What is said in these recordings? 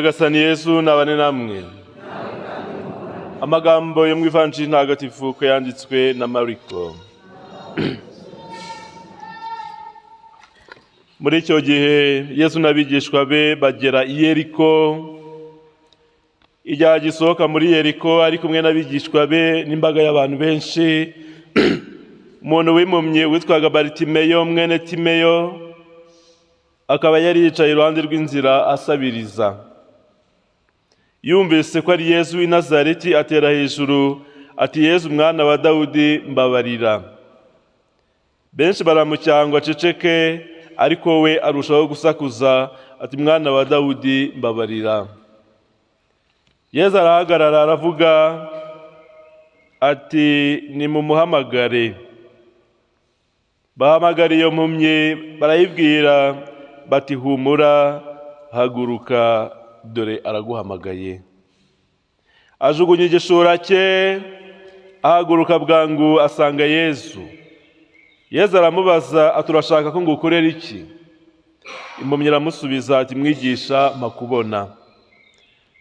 Nyagasani Yesu nabane namwe. Amagambo yo mu Ivanjiri ntagatifu ko yanditswe na Mariko. Muri icyo gihe Yesu n'abigishwa be bagera i Yeriko. Igihe agisohoka muri Yeriko ari kumwe n'abigishwa be n'imbaga y'abantu benshi, umuntu w'impumyi witwaga Baritimeyo mwene Timeyo akaba yari yicaye iruhande rw'inzira asabiriza. Yumvise ko ari Yesu w'i Nazareti, atera hejuru ati: "Yesu mwana wa Dawudi, mbabarira." Benshi baramucyaha ngo aceceke, ariko we arushaho gusakuza ati: "Mwana wa Dawudi, mbabarira." Yesu arahagarara, aravuga ati: "Nimumuhamagare." Bahamagara iyo mpumyi, barayibwira bati: "Humura, haguruka, dore araguhamagaye." Ajugunya igishura cye, ahaguruka bwangu, asanga Yesu. Yesu aramubaza ati: "Urashaka ko ngukorera iki?" Impumyi iramusubiza ati: "Mwigisha, mpa kubona."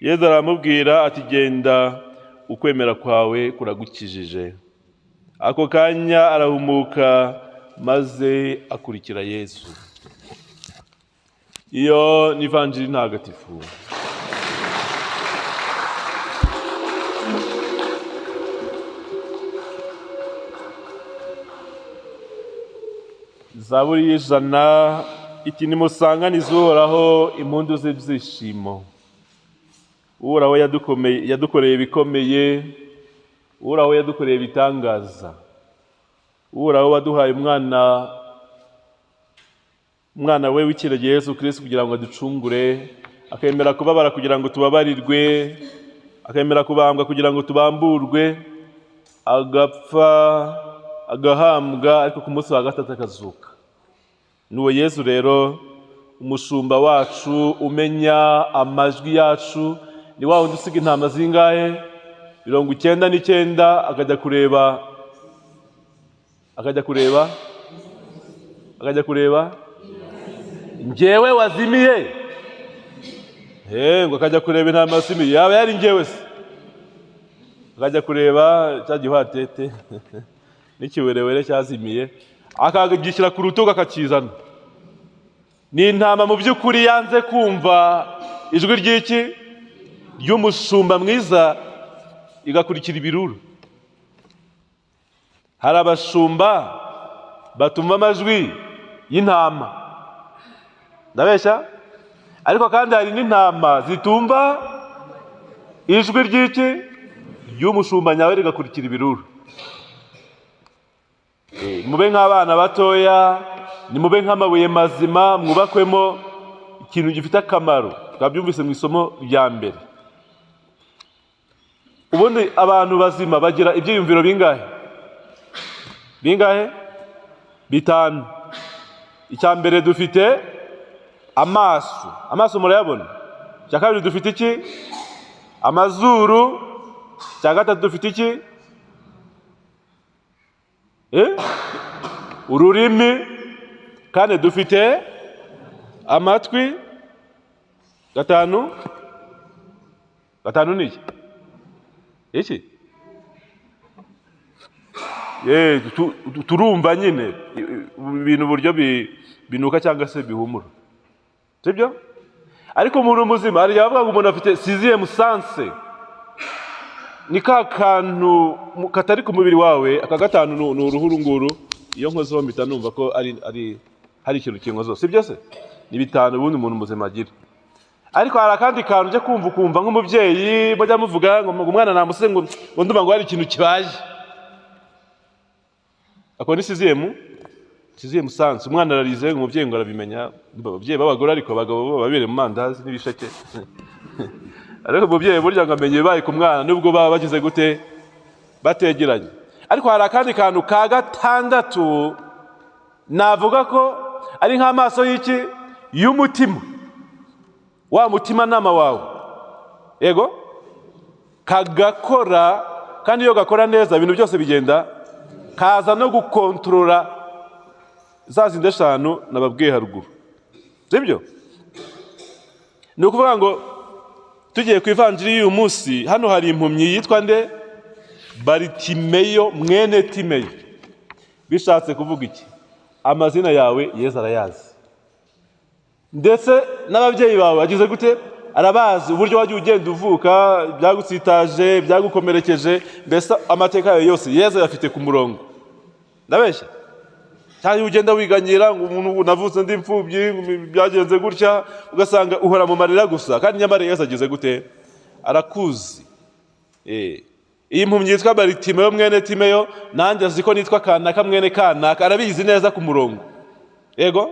Yesu aramubwira ati: "Genda, ukwemera kwawe kuragukijije." Ako kanya arahumuka, maze akurikira Yesu. Iyo ni Ivanjiri ntagatifu. Zaburi y'100 iti: "Nimusanganize Uhoraho impundu z'ibyishimo. Uhoraho yadukoreye ibikomeye, Uhoraho yadukoreye ibitangaza. Uhoraho waduhaye umwana we w'ikinege Yesu Kristo kugira ngo aducungure, akemera kubabara kugira ngo tubabarirwe, akemera kubambwa kugira ngo tubamburwe, agapfa, agahambwa, ariko ku munsi wa gatatu akazuka." N'uwo Yesu rero, umushumba wacu umenya amajwi yacu, ni wa wundi usiga intama zingahe? 99, akajya kureba, akajya kureba, akajya kureba njyewe wazimiye. Ngo akajya kureba intama wazimiye, yaba yari njyewe se? Akajya kureba cya gihwatete n'ikiwerewere cyazimiye, akagishyira ku rutugu, akakizana. Ni intama mu by'ukuri yanze kumva ijwi ry'iki? Ry'umushumba mwiza, igakurikira ibiruru. Hari abashumba batumva amajwi y'intama, ndabeshya? Ariko kandi hari n'intama zitumva ijwi ry'iki? Ry'umushumba nyawe, rigakurikira ibiruru. Mube nk'abana batoya, nimube nk'amabuye mazima, mwubakwemo ikintu gifite akamaro. Twabyumvise mu isomo rya mbere. Ubundi abantu bazima bagira ibyiyumviro bingahe? Bingahe? 5. Icya mbere dufite amaso, amaso murayabona. Icya kabiri dufite iki? Amazuru. Icya gatatu dufite iki? Ururimi. Kane dufite amatwi. Gatanu ni iki? Iki? Turumva nyine ibintu uburyo binuka cyangwa se bihumura, sibyo? Ariko umuntu muzima hari igihe bavuga ngo umuntu afite sixième sens, ni ka kantu katari ku mubiri wawe. Aka gatanu ni uruhu runguru, iyo nkozeho mpita numva ko ari hari ikintu kinkozeho, sibyo se? Ni 5 ubundi umuntu muzima agira. Ariko hari akandi kantu ujya kumva ukumva nk'umubyeyi mujya muvuga ngo umwana namusize, ngo ndumva ngo hari ikintu kibaye. Ako ni sixième sens. Umwana ararize, umubyeyi ngo arabimenya. Ababyeyi b'abagore, ariko abagabo bo babere mu mandazi n'ibisheke, ariko umubyeyi burya ngo amenye ibibaye ku mwana nubwo baba bagize gute, bategeranye. Ariko hari akandi kantu ka gatandatu navuga ko ari nk'amaso y'iki? Y'umutima, wa mutimanama wawe, yego, kagakora. Kandi iyo gakora neza ibintu byose bigenda, kaza no gukontorora za zindi 5 nababwiye haruguru, sibyo? Ni ukuvuga ngo Tugiye ku ivanjiri y'uyu munsi, hano hari impumyi yitwa nde? Baritimeyo mwene Timeyo. Bishatse kuvuga iki? Amazina yawe Yezu arayazi, ndetse n'ababyeyi bawe bagize gute? Arabazi. Uburyo wagiye ugenda uvuka, byagutsitaje, byagukomerekeje, mbese amateka yawe yose Yezu ayafite ku murongo. Ndabeshya? Cyangwa iyo ugenda wiganyira ngo umuntu navutse ndi imfubyi, byagenze gutya, ugasanga uhora mu marira gusa, kandi nyamara Yezu agize gute? Arakuzi. Iyi mpumyi yitwa Baritimeyo mwene Timeyo, nanjye azi ko nitwa kanaka mwene kanaka, arabizi neza ku murongo. Yego,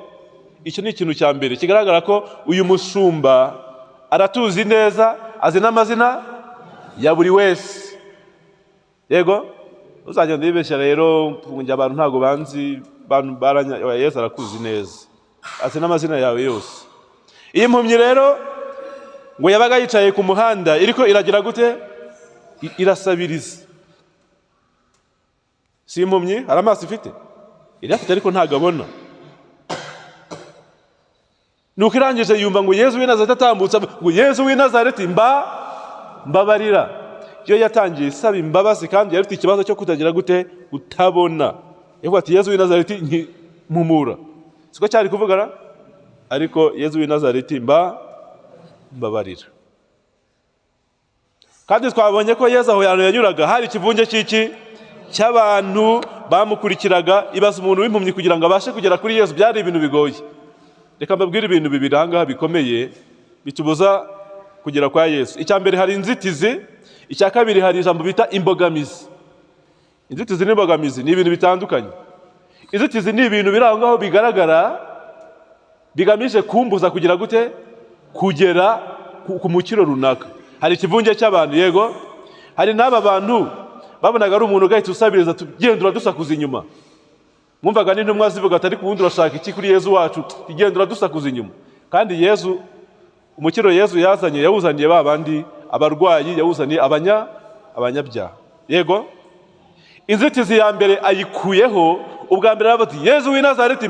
icyo ni ikintu cya mbere kigaragara ko uyu mushumba aratuzi neza, azi n'amazina ya buri wese. Yego, uzagenda yibeshya rero ngo abantu ntabwo banzi, abantu baranya. Yesu arakuzi neza, azi n'amazina yawe yose. Iyi mpumyi rero ngo yabaga yicaye ku muhanda iriko iragira gute? Irasabiriza. Si impumyi? Hari amaso ifite? Irafite, ariko ntabwo abona. Nuko irangije yumva ngo Yezu w'i Nazareti atambutse, ngo Yezu w'i Nazareti mbabarira. Iyo yatangiye isaba imbabazi, kandi yari afite ikibazo cyo kutagira gute? Utabona. Yavuga ati Yezu w'i Nazareti mpumura, siko cyari kuvugana, ariko Yezu w'i Nazareti mbabarira. Kandi twabonye ko Yezu aho hantu yanyuraga hari ikivunge cy'iki? Cy'abantu bamukurikiraga. Ibaza umuntu w'impumyi kugira ngo abashe kugera kuri Yezu, byari ibintu bigoye. Reka mbabwire ibintu bibiri aha ngaha bikomeye bitubuza kugera kwa Yesu. Icya mbere, hari inzitizi. Icya kabiri, hari ijambo bita imbogamizi. Inzitizi n'imbogamizi ni ibintu bitandukanye. Inzitizi ni ibintu biri aho ngaho bigaragara, bigamije kumbuza kugira gute? Kugera ku mukiro runaka. Hari ikivunge cy'abantu, yego, hari n'aba bantu babonaga ari umuntu ugahita usabiriza, tugenda uradusakuza inyuma. Mwumvaga n'intumwa zivuga ati ariko ubundi urashaka iki kuri Yezu wacu? Tugenda uradusakuza inyuma. Kandi Yezu, umukiro Yezu yazanye, yawuzaniye ba bandi abarwayi, yawuzaniye abanyabyaha. Yego, inzitizi ya mbere ayikuyeho. Ubwa mbere aravuga ati Yezu w'i Nazareti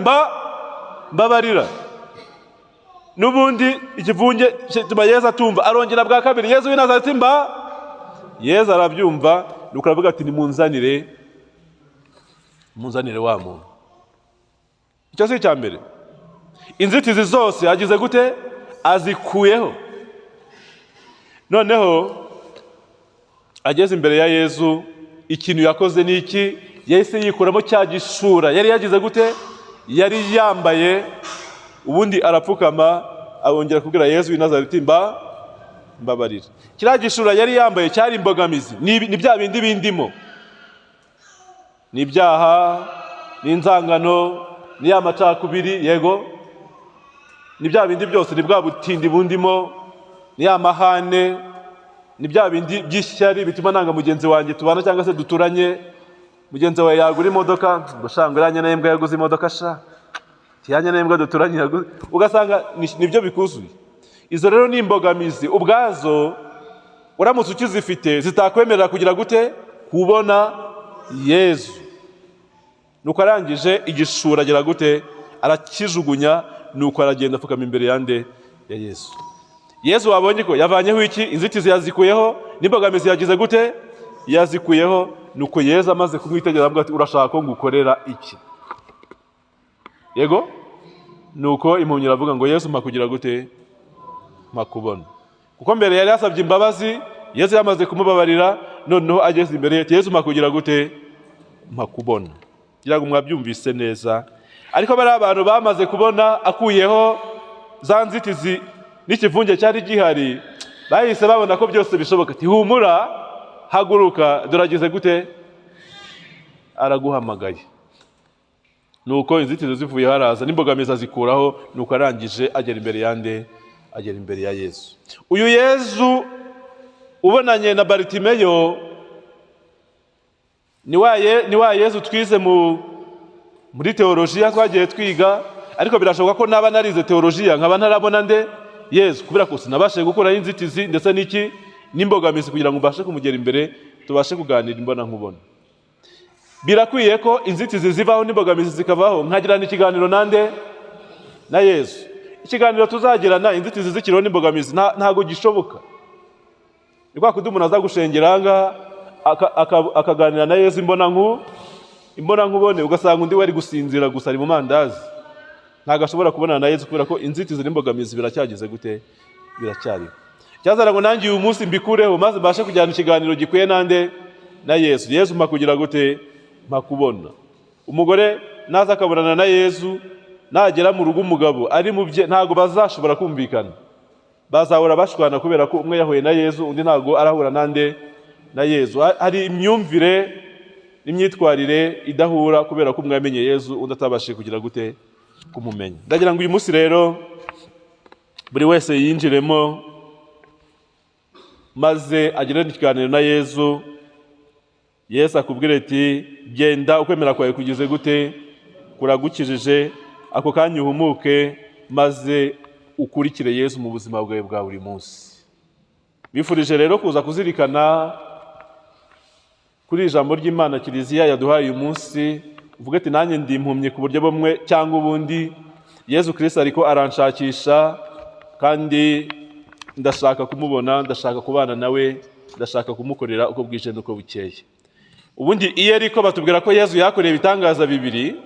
mbabarira. N'ubundi ikivunge gituma Yezu atumva, arongera bwa kabiri, Yezu w'i Nazareti Yezu arabyumva. Nuko aravuga ati nimunzanire, munzanire wa muntu. Icyo si icya mbere. Inzitizi zose agize gute? Azikuyeho. Noneho ageze imbere ya Yezu, ikintu yakoze ni iki? Yahise yikuramo cya gishura yari yagize gute? Yari yambaye. Ubundi arapfukama, arongera kubwira Yezu w'i Nazareti mbabarira. Kiriya gishura yari yambaye cyari imbogamizi, ni bya bindi bindimo, ni ibyaha, ni inzangano, ni ya macakubiri, yego, ni bya bindi byose, ni bwa butindi bundimo, ni ya mahane, ni bya bindi by'ishyari bituma nanga mugenzi wanjye tubana cyangwa se duturanye. Mugenzi wawe yagura imodoka, ngo sha, ngo iriya n'imbwa yaguze imodoka, sha, tiyanye n'imbwa duturanye yaguze, ugasanga nibyo bikuzuye. Izo rero ni imbogamizi ubwazo, uramutse ukizifite zitakwemerera kugira gute? Kubona Yezu. Nuko arangije igishura agira gute? Arakijugunya. Nuko aragenda apfukama imbere ya nde? Ya Yezu. Yezu wabonye ko yavanyeho iki? Inzitizi yazikuyeho, n'imbogamizi yagize gute? Yazikuyeho. Nuko Yezu amaze kumwitegereza avuga ati urashaka ko ngukorera iki? Yego, nuko impumyi iravuga ngo Yesu mpa kugira gute? Mpa kubona. Kuko mbere yari yasabye imbabazi, Yesu yamaze kumubabarira, noneho ageze imbere ye, Yesu mpa kugira gute? Mpa kubona. Ngira ngo mwabyumvise neza. Ariko bari abantu bamaze kubona akuyeho za nzitizi n'ikivunge cyari gihari, bahise babona ko byose bishoboka. Ati humura, haguruka, dore agize gute? Araguhamagaye. Nuko inzitizi zivuye haraza, n'imbogamizi azikuraho. Nuko arangije agera imbere ya nde? Agera imbere ya Yezu. Uyu Yezu ubonanye na Baritimeyo ni wa Yezu twize muri teolojiya twagiye twiga, ariko birashoboka ko naba narize teolojiya nkaba ntarabona nde? Yezu, kubera ko sinabashije gukuraho inzitizi ndetse n'iki? N'imbogamizi kugira ngo mbashe kumugera imbere, tubashe kuganira imbona nkubona. Birakwiye ko inzitizi zivaho n'imbogamizi zikavaho, nkagirana ikiganiro nande? Na Yezu. Ikiganiro tuzagirana inzitizi zikiriho n'imbogamizi ntago gishoboka. Ni kwa kundi umuntu aza gushengera aha ngaha akaganira na Yezu imbona nkubone, ugasanga undi we ari gusinzira gusa, ari mu mandazi, ntabwo ashobora kubonana na Yezu kubera ko inzitizi n'imbogamizi biracyagize gute? Biracyariho. Cyazana ngo nanjye uyu munsi mbikureho, maze mbashe kujyana ikiganiro gikwiye nande? Na Yezu. Yezu mpa kugira gute? Mpa kubona. Umugore naza akabonana na Yezu, nagera mu rugo umugabo ari mu bye, ntabwo bazashobora kumvikana, bazahora bashwana kubera ko umwe yahuye na Yezu, undi ntabwo arahura nande? Na Yezu. Hari imyumvire n'imyitwarire idahura kubera ko umwe yamenye Yezu, undi atabashije kugira gute? Kumumenya. Ndagira ngo uyu munsi rero buri wese yinjiremo maze agirane ikiganiro na Yezu. Yesu akubwire ati: "Genda, ukwemera kwawe kugize gute? Kuragukijije." Ako kanya uhumuke maze ukurikire Yesu mu buzima bwawe bwa buri munsi. Bifurije rero kuza kuzirikana kuri ijambo ry'Imana Kiliziya yaduhaye uyu munsi, uvuge ati: "Nanjye ndi impumyi ku buryo bumwe cyangwa ubundi. Yezu Kristo ariko aranshakisha, kandi ndashaka kumubona, ndashaka kubana nawe, ndashaka kumukorera uko bwije n'uko bukeye." Ubundi iyo ariko batubwira ko Yezu yakoreye ibitangaza bibiri.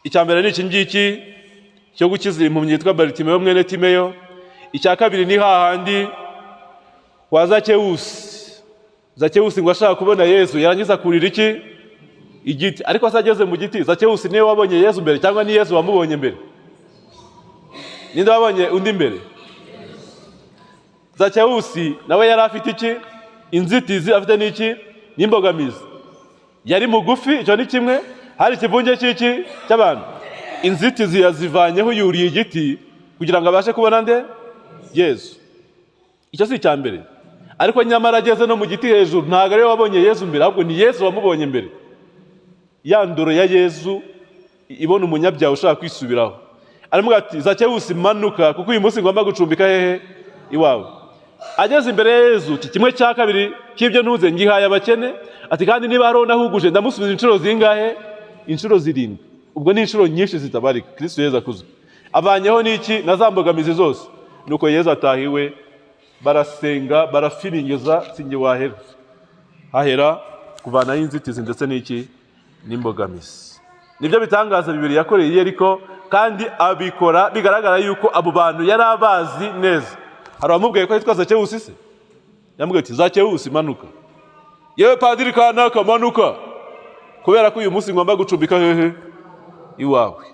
Icya mbere ni iki ngiki cyo gukiza impumyi yitwa Baritimeyo mwene Timeyo. Icya kabiri ni hahandi kwa Zakewusi. Zakewusi ngo ashaka kubona Yezu, yarangiza akurira iki? Igiti. Ariko se ageze mu giti, Zakewusi niwe wabonye Yezu mbere cyangwa ni Yezu wamubonye mbere? Ninde wabonye undi mbere? Zakewusi nawe yari afite iki? Inzitizi. Afite n'iki? N'imbogamizi. Yari mugufi, icyo ni kimwe. Hari ikivunge cy'iki? Cy'abantu. Inzitizi yazivanyeho, yuriye igiti kugira ngo abashe kubona nde? Yezu. Icyo si icya mbere. Ariko nyamara ageze no mu giti hejuru, ntabwo ariwe wabonye Yezu mbere, ahubwo ni Yezu wamubonye mbere. Ya ndoro ya Yezu ibona umunyabyaha ushaka kwisubiraho, aramuga ati: "Zakewusi, manuka, kuko uyu munsi ngomba gucumbika hehe? Iwawe." Ageze imbere ya Yezu ati: "Kimwe cya kabiri cy'ibyo ntuze ngihaye abakene." Ati: "Kandi niba hari uwo nahuguje, ndamusubiza inshuro zingahe? Inshuro 7." Ubwo ni inshuro nyinshi zitabarika. Kristo Yezu akuzwe. Avanyeho n'iki? Na za mbogamizi zose. Nuko Yezu ataha iwe, barasenga, barafiringiza, sinjye wahera hahera kuvanaho inzitizi ndetse n'iki? N'imbogamizi. Nibyo bitangaza bibiri yakoreye i Yeriko, kandi abikora bigaragara yuko abo bantu yari abazi neza. Hari abamubwiye ko yitwa Zakewusi se? Yamubwiye ati: "Zakewusi, manuka, yewe padiri kanaka, manuka, kubera ko uyu munsi ngomba gucumbika hehe? Iwawe."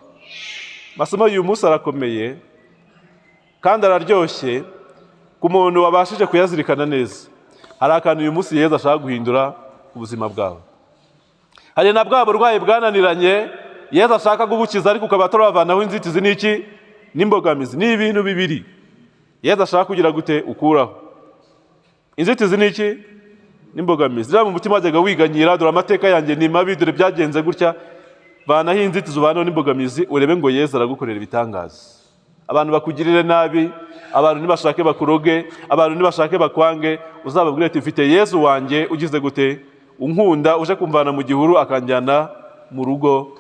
Amasomo y'uyu munsi arakomeye kandi araryoshye ku muntu wabashije kuyazirikana neza. Hari akantu uyu munsi Yezu ashaka guhindura ubuzima bwawe. Hari na bwa burwayi bwananiranye Yezu ashaka kugukiza, ariko ukaba atarabavanaho inzitizi n'iki? N'imbogamizi. Ni ibintu bibiri Yezu ashaka kugira gute? Ukuraho inzitizi n'iki? N'imbogamizi. Niba mu mutima wajyaga wiganyira: "Dore amateka yanjye ni mabi, dore byagenze gutya," vanaho inzitizi, uvaneho n'imbogamizi, urebe ngo Yezu aragukorera ibitangaza. Abantu bakugirire nabi, abantu nibashake bakuroge, abantu nibashake bakwange, uzababwire ati: "Mfite Yezu wanjye ugize gute? Unkunda, uje kumvana mu gihuru akanjyana mu rugo,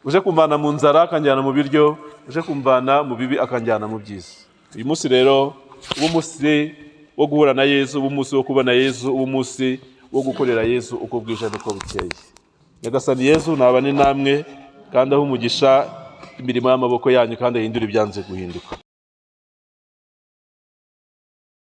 uje kumvana mu nzara akanjyana mu biryo, uje kumvana mu bibi akanjyana mu byiza." Uyu munsi rero uba umunsi wo guhura na Yezu, uba umunsi wo kubona Yezu, uba umunsi wo gukorera Yezu uko bwije n'uko bukeye. Nyagasani Yezu nabane namwe, kandi ahe umugisha imirimo y'amaboko yanyu, kandi ahindure ibyanze guhinduka.